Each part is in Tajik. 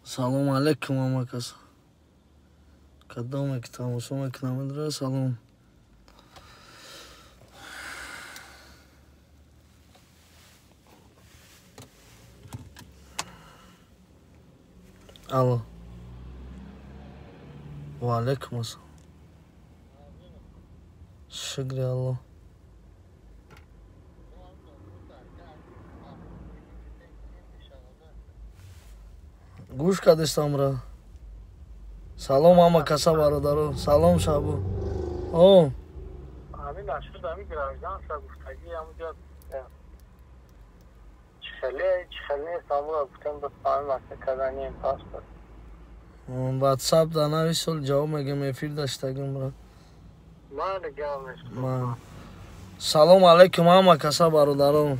Салом алейкум ҳама кас. Кадоме ки тамошо мекунам дра салом. Алло. Ва алейкум ассалом. Шукри Аллоҳ. Гӯш кардистам ра. Салом ҳама каса бародаро. Салом шабо. О. Ҳамин нашуд ҳамин гражданство гуфтагӣ ҳамунҷо чихеле чихеле самура гуфтем ба фаҳми масъала карданем паспорт. WhatsApp да нависол ҷавоб мегем эфир даштагим бра. Ман гап Ман. Салом алейкум ҳама каса бародаро.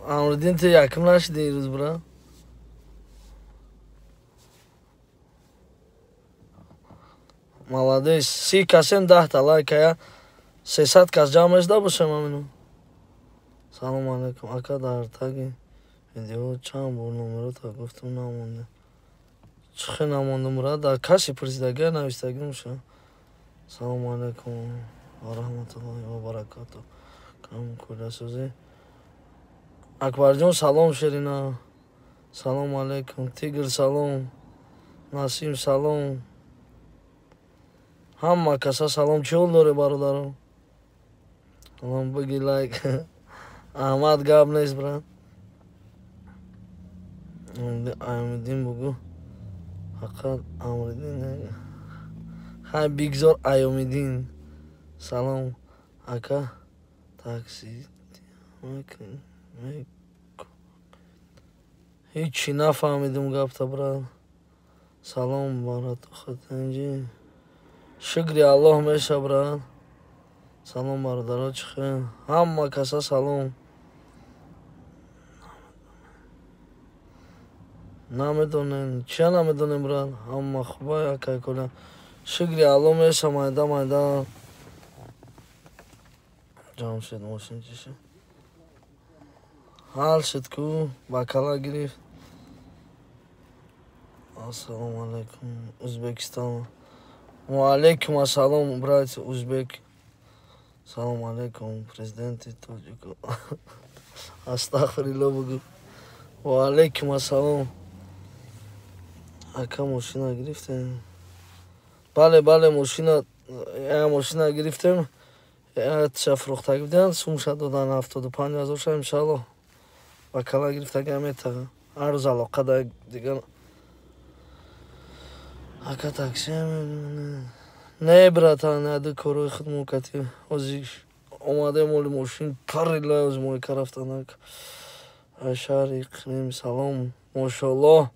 Амридин ту якм нашиди ирӯз бра? Молодец. 30 касем 10 лайкая. 300 кас ҷамъ мешуда бошем амину. Салом алейкум. Ака дар таги видео чанд бор номерота гуфтум намонде. Чӣ хел намондум бра? Дар каси пурсидагия навистагӣ меша. Салом алейкум ва раҳматуллоҳи ва баракатуҳ. Кам кӯласозӣ. Акбарҷон салом Ширина. Салом алейкум. Тигр салом. Насим салом. Ҳама каса салом. Чӣ ҳол доре бародаро? Салом биги лайк. Аҳмад гап нест брат. Амриддин бугу. Фақат Амриддин. Хай бигзор Аёмиддин. Салом ака такси мекунӣ. Ҳичи нафаҳмидум гапта брат. Салом барату хатанҷи. Шукри Аллоҳ меша брат. Салом бародаро чӣ хел? Ҳама каса салом. Намедонем, чия намедонем брат? Ҳама хуба акай коля. Шукри Аллоҳ меша майда майда. Ҷамшед мошин чӣ шуд? Ҳал шуд ку бакала гирифт. Ассалому алайкум Ӯзбекистон. Ва алайкум ассалом брат узбек. Салом алайкум президенти Тоҷико. Астағфируллоҳ бугу. Ва алайкум ассалом. Ака мошина гирифтем. Бале бале мошина я мошина гирифтем. Я тша фурӯхтагӣ будем, сумша додан 75 ҳазор ша иншааллоҳ. Бакала гирифтагӣ метаға. Ҳар рӯз алоқа да дигар. Ака такси не братан, яды корои худ мукати. Ҳозир омадем оли мошин парила ози мойка рафтанак. Шаҳри Қрим салом. Мошоаллоҳ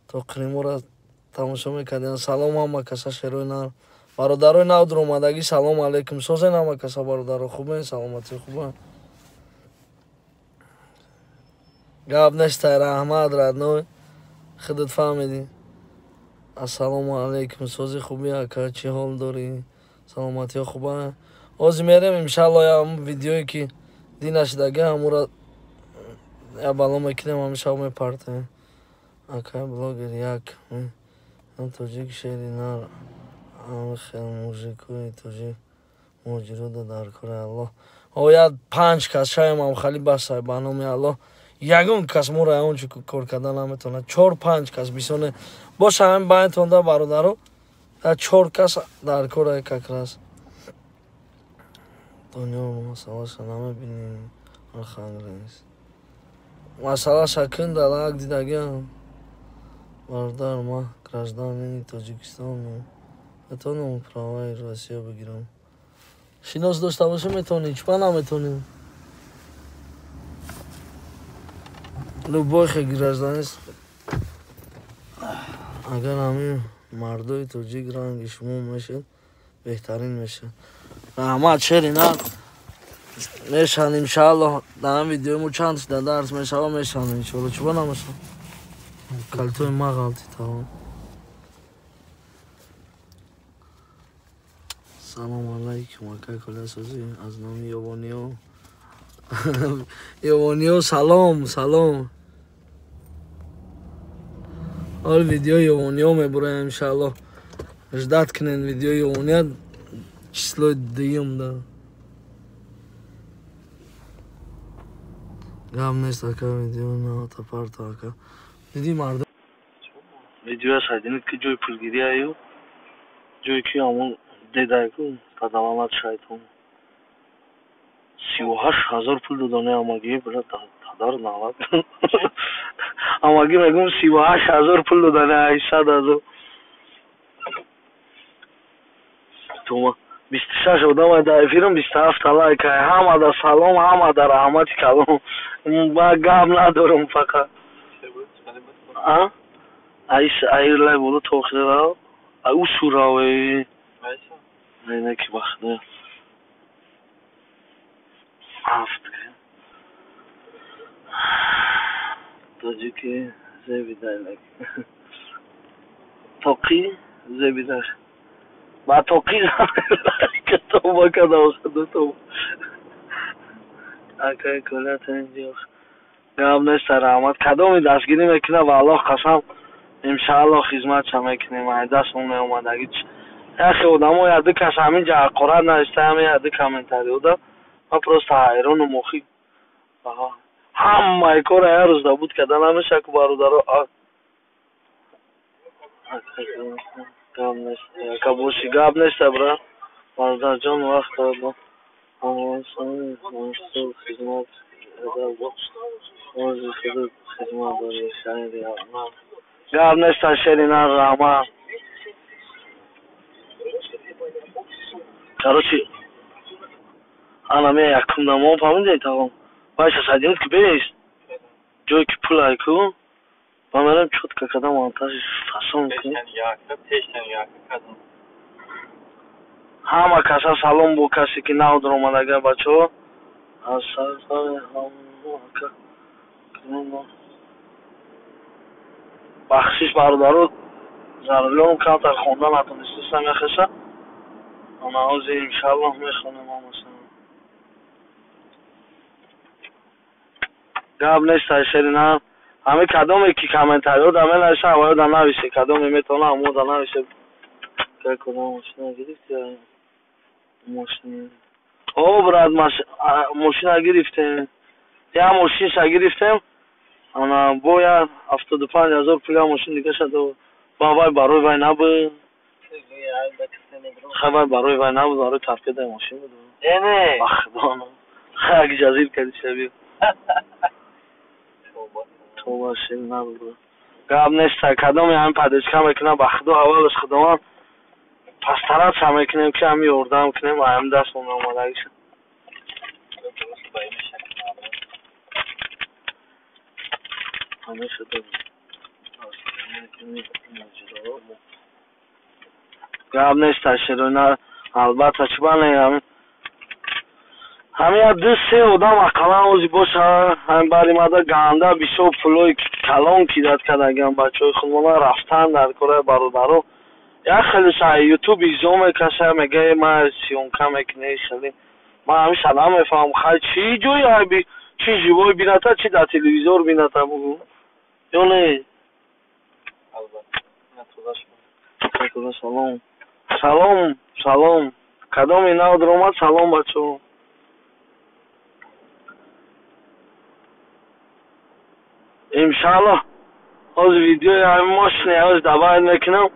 то Қримора тамошо мекардем. Салом ҳама каса шерои нар. Бародарои нав дуромадагӣ салом алейкум. Созен ҳама каса бародаро хубен, саломатӣ хубен. Гап нестай раҳмат родной. Худат фаҳмидӣ. Ассалому алейкум. Сози хуби ака, чӣ ҳол дорӣ? Саломатиҳо хуба? Ҳозир мерем иншааллоҳ ям видеое ки динашидагӣ ҳамура я бало мекунем, ҳамин шаб мепартем. Ака блогер як тоҷик шери нар ҳамин хел мужикои тоҷик муҳоҷирода дар кори Аллоҳ. Ояд 5 кас шаем амхали басай ба номи Аллоҳ. Ягон кас моро ягон чӣ кор карда наметавонад. 4-5 кас бисоне боша ҳамин байнтонда бародаро 4 кас дар кора как раз. Дунё масъалаша намебинем. Архангелс. Масъалаша кунда лак дидагиам. Бародар, ма гражданини Тоҷикистон метавонам праваи Россия бигирам. Шинос дошта бошем метавонӣ, чӣ наметавонӣ? Любой гражданин. Агар ҳамин мардои тоҷик ранги шумо мешед, беҳтарин мешед. Раҳмат шерина. Мешан иншааллоҳ дар ҳамин видеои мо чанд шида дарс мешава, мешан иншоаллоҳ. Чӣ намешан? Калтои ма ғалти тамом. Салому алайкум, ака Коля, созӣ? Аз номи Ёвониё. Ёвониё, салом, салом. Ҳол видеои Ёвониё мебураем, иншаалло. Ждать кунед видеои Ёвониё числои дуюм да. Гап нест, ака, видео на парта, ака. Диди мардум видеоя сайдинид ки ҷои пулгирӣ аю, ҷое ки ҳамон дедайку падаланат шайтон 38 000 пул додани ҳамагӣ, била тадар навад ҳамагӣ мегӯм, 38 000 пул додани, 800 000 тума. 26 одама дар эфирам, 27 лайк. Ҳамада салом, ҳамада раҳмати калом. Ма гап надорам, фақат ай лай боло то охира усураве. Не, ки бахда ҳафт тоҷики зебидай, тоқи зебидай, ба тоқи тоба када охида тоба. Акай Коля, тенҷи, гап нест, раҳмат. Кадоми дастгирӣ мекунад, ба Аллоҳ қасам, иншаалло хизматша мекунем, ай дастмон меомадагӣ. Яхе одамо, яду кас ҳамин ҷа ҳақорат нависта, ҳамин яду комментариёда. Ман просто ҳайронум охи, ҳамаи кора як рӯз набуд карда намеша ку, бародаро. Гап нест, ака, боши, гап нест, бра, бародарҷон. Вақт хизмат хизмат дори шаҳри. Гап нест, шери нар, раҳмат. Короче, ана ме якум дамон фаҳмидед, тамом. Вайша садимид ки бест ҷое ки пул айку, ман мерам чётко када монтажи фасон. Ҳама каса салом, бо касе ки нав даромадага, бачаҳо, аз сари. Бахшиш, бародаро, зарурём камтар хонда натонистастам яхеша. Ана ҳозир иншааллоҳ мехонем ҳамаса. Гап нест, шерина. Ҳами кадоме ки комментариё да менависа, аввало да нависе, кадоме метавона, ҳамо да нависе. Машина гирифти? Машина, о брат, мошина гирифтем, як мошинша гирифтем. Ана бо як 75 000 пул як мошин дигаша ба вай, барои вай набуд. Хай, вай барои вай набуд, барои торпедаи мошин буд. Ба худо, хай, як ҷазир кади шаби тоба шир набуд. Гап нест, кадоме ҳамин поддержка мекунад, ба худо, аввалаш худованд, постараться мекунем ки ҳамин ёрдам кунем, ҳамин дастмон меомадагиша. Ҳамеша. Гап нест, шерона, албатта, чӣ бане, ҳамин як ду се одам ақаллан ози боша. Ҳамин бари мада ганда бисёр пулои калон кидат кардагиам бачаҳои худмона, рафтан дар кораи бародаро. Як хеле са ютуб изо мекаша, мега ма съёмка мекунӣ. Хеле ман ҳамиша намефаҳмам, хай, чӣ ҷои айби, чӣ живой бината, чӣ дар телевизор бината, бугӯ ё не? Салом, салом, салом. Кадоми нав даромад, салом, бачаҳо. Иншааллоҳ ҳозир видеои ҳамин мошине ҳозир добавить мекунам.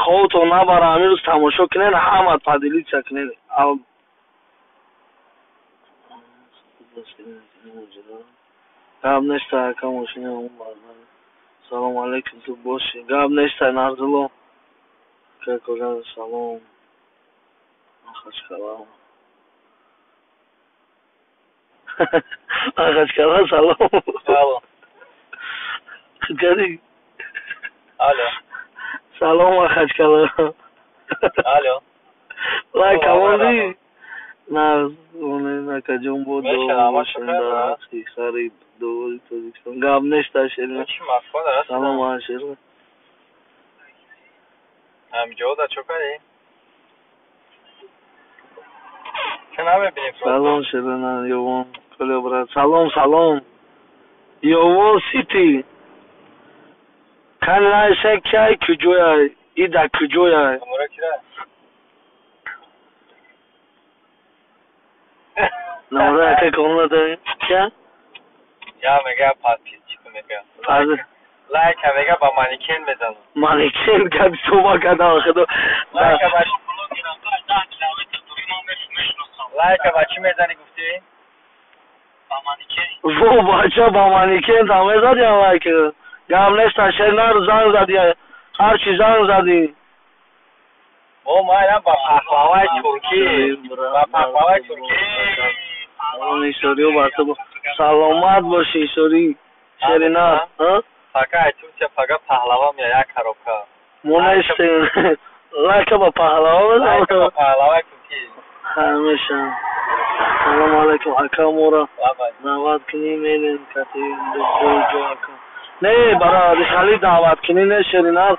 Хобтон набара, ҳамин рӯз тамошо кунед, ҳама поделиться кунед. Гап нест, ака, мошини. Салому алейкум, ту бошӣ. Гап нест, Нарзулло. Салом, Махачкала. Махачкала, салом. Алло. Кади? Алло. Салом, Махачкала. Алло. Лайк, амонди. Накаҷон бо харид довори Тоҷикистон. Гап неста, Шерина. Салом, Шерина. Салом, Шерина, Ёвон. Коля, брат. Салом, салом. Ёвон Сити. Кани кай куҷояй? Ида куҷояй? Номера ака комната кя? Я мега подписчик мега. Лайк мега ба манекен мезанам. Манекен гап соба кадам худо. Лайк ба лайк ба чӣ мезанӣ гуфтӣ? Ба манекен. Во бача ба манекен там мезадӣ лайк. Гап неста, Шернар занг задӣ. Ҳар чи занг задӣ. О майрам ба пахлаваи туркӣ. Ба пахлаваи туркӣ. Салом Исориё бар ту. Саломат бошӣ Исори. Шерина, ҳа? Пага ай Турсия пага пахлава меяд як коробка. Мо нестем. Лайка ба пахлава мезанам. Лайка ба пахлаваи туркӣ. Ҳамеша. Салом алайкум ака, мора даъват кунӣ мерем кати ҷо ака. Не, бара хали даъват кунӣ не, Шерина.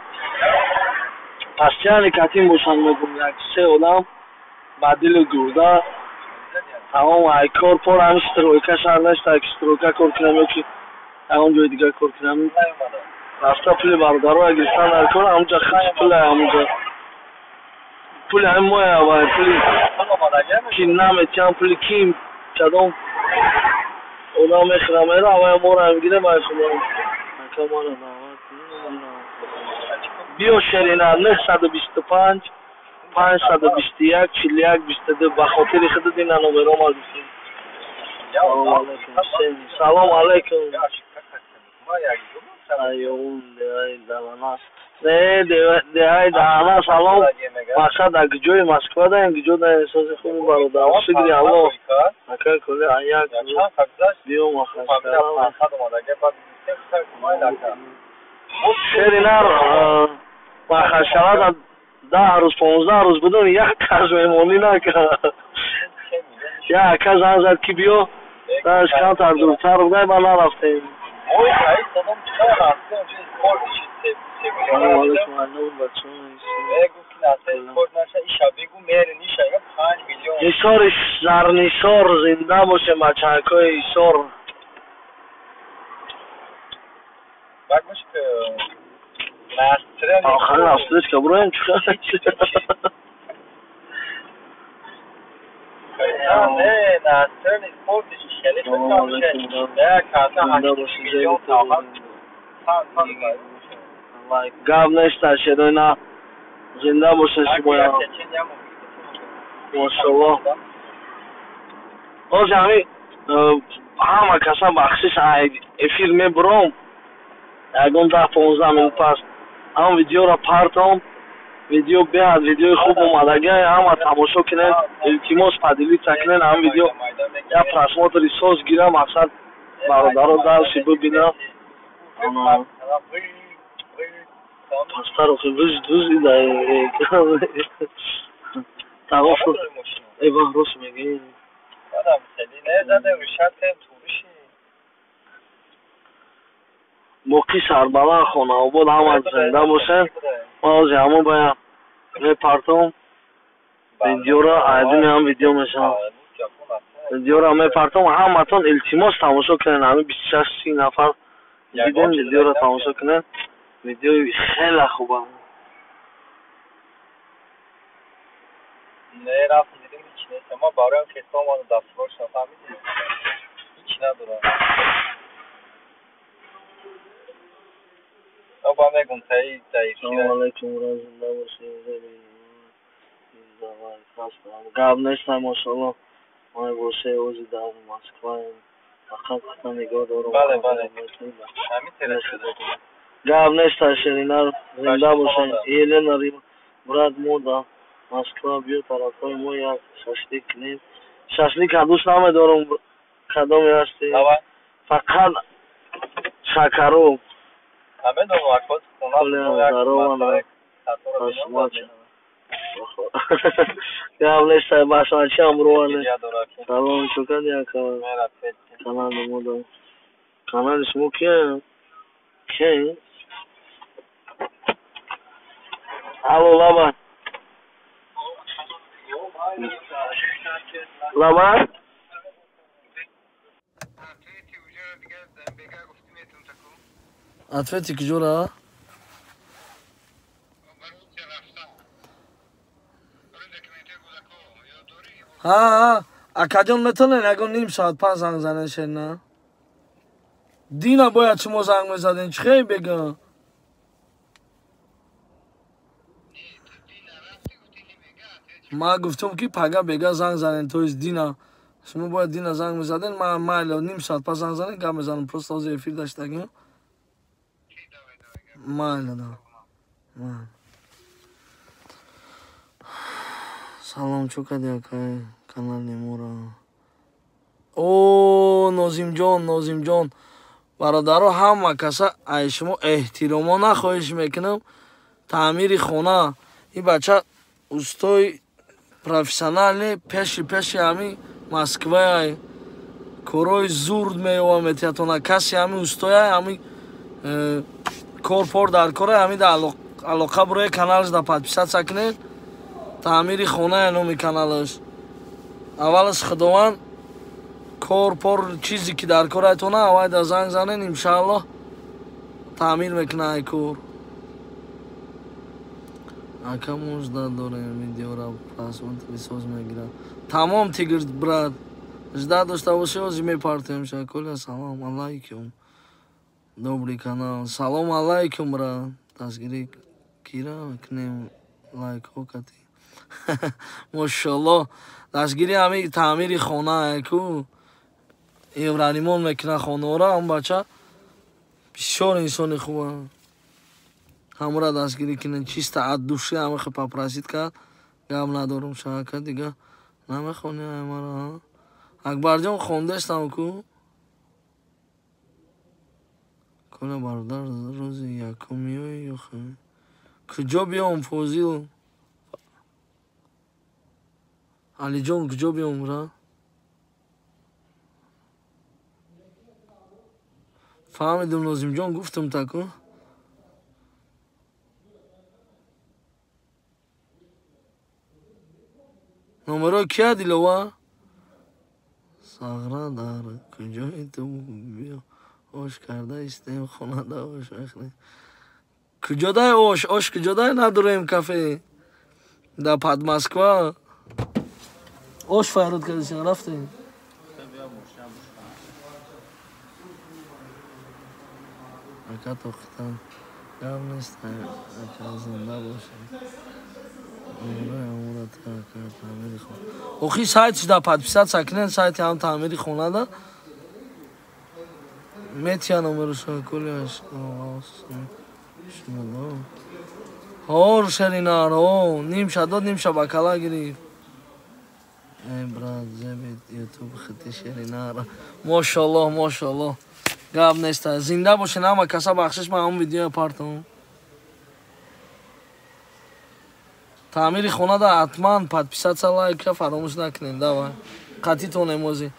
Пастяни катин бошанд мегум як се одам ба дилу гурда тамом ай кор пор ҳамин стройка шар неста ки стройка кор кунам ё ки ягон ҷои дигар кор кунам. Рафта пули бародаро гирифтан дар кор ҳамунҷа хич пула ҳамунҷа пули ҳамин моя ва пули ки наметиҳам пули ким кадом одам мехӯрам мера авая мора мегирем ай худо. Ака мора даъват кунӣ. Биё Шерина 925 521 41 22 ба хотири худат ина номеро ма гуфтем. Салом алайкум. Салом алайкум. Айён деҳаи Далана. Не, деҳаи Далана салом. Мақсад дар куҷои Москва даем, куҷо даем эҳсоси хуби бародар. Шукри Аллоҳ. Ака коли аяк биё Махачкала. Шеринар Махачкала 10 рӯз 15 рӯз будум, як кас меҳмонӣ накард. Як ака занг зад ки биё, даш камтар дуртар будай, ман нарафтем. Нисори Зарнисор зинда боше бачакҳои Исор. Охирин австрийска буроем чӣ? Гап неста, Шерина. Зинда боше шумоям. Мошаллоҳ. Ҳозир ҳамин ҳама каса бахшиш эфир мебуром. Ягон 10-15 минут пас ҳам видеоро партом. Видео беҳад видеои хуб омадагӣ, ҳама тамошо кунед, илтимос поделиться кунед ҳам видео як просмотри соз гира, мақсад бародаро дарси бибинам. Пастар охи вуз вуз ида тамом шуд. Эй вах, рост мегӯӣ. Боқӣ сарбаланд, хонаобод, ҳама зинда бошед. Ман ҳозир ҳамон бая мепартом видеоро, айдуни ҳам видео мешавам. Видеоро мепартом, ҳаматон илтимос тамошо кунед. Ҳамин 26-30 нафар дидем, видеоро тамошо кунед. Видеои хеле хуб. Не, рафтам дидем ҳеч нест. Ма бароям хеста омадам дастгоҳашро фаҳмидӣ? Ҳеч надорам. Оба мегум таи заиф. Салом алайкум, зинда бошед. Гап неста, мошаллоҳ. Ман боше ози дар Москваем. Фақат худо нигоҳ дорам. Бале, бале. Ҳамин телефон. Гап неста, Шеринар, зинда бошед. Елена Рима, брат мо дар Москва биё тарафҳои мо як шашлик кунем. Шашлик дӯст намедорам, кадоме ҳастӣ? Фақат шакароб. Гап нест, башмачи ҳамроҳане. Салом, чӯ кардӣ ака? Канали мо да. Канали шумо кия? Кия? Алло, лаба. Лаба? Ответи куҷора? Ҳа, акаҷон метавонед ягон ним соат пас занг занед шерина? Дина бояд шумо занг мезаден, чӣ хел бега? Ман гуфтам ки пага бега занг занед, то есть дина. Шумо бояд дина занг мезаден, ман майли ним соат пас занг занед, гап мезанам, просто ҳозир эфир даштагим. Майли, да. Майли. Салом, чӯ кардӣ акай канали моро? О, Нозимҷон, Нозимҷон. Бародаро, ҳама каса ай шумо эҳтиромона хоҳиш мекунам. Таъмири хона. Ин бача устои профессионале, пеши ҳами Москваай. Корои зурд меёва метиҳатона. Каси ҳами устояй, ҳами кор-пор дар кора, ҳами да алоқа бурои каналаш да подписаться кунед. Таъмири хонае номи каналаш. Аввалаш Худованд кор-пор чизе ки дар корайтона, аввай да занг занен, иншааллоҳ таъмир мекуна ай кор. Ака мужда дорем, видеора просмотри соз мегирад. Тамом тигр брат. Жда дошта бошӣ, ҳозир мепартем ша. Коля, салом алайкум. Добрый канал. Салом алайкум, брат. Дастгирӣ кира кунем лайкҳо кати. Мошаллоҳ. Дастгири ҳами таъмири хона ку. Евроремонт мекунад хонаҳоро, он бача бисёр инсони хуба. Ҳамура дастгирӣ кунед, чисто от души ҳамахе попросить кард. Гап надорум шака дига. Намехонӣ ай маро, Акбарҷон хондестам ку. Коля бародар, рӯзи якум меоӣ ё хе? Куҷо биём, Фозил? Алиҷон, куҷо биём, ра? Фаҳмидум, Нозимҷон, гуфтум таку. Номеро кия Дилова? Сағра дар куҷои ту биё ош карда истем, хонада ош мехӯрем. Куҷодай ош? Ош куҷодай надорем кафе? Да под Москва. Ош файрод кардасин, рафтем. Ака тоқтан. Гап нест, ака зинда бошед. Охи сайтш да подписаться кунед, сайти ҳам таъмири хона да. Метия номероша коляш. Ҳор шеринар, о, нимша дод, нимша ба кала гирифт. Эй брат, зебит ютуб хити шеринар. Мошаллоҳ, мошаллоҳ. Гап нест. Зинда бошед ҳама каса, бахшиш ман ҳамон видеоя партам. Таъмири хона да ҳатман подписаться, лайка фаромӯш накунед. Давай. Қатитон эмози.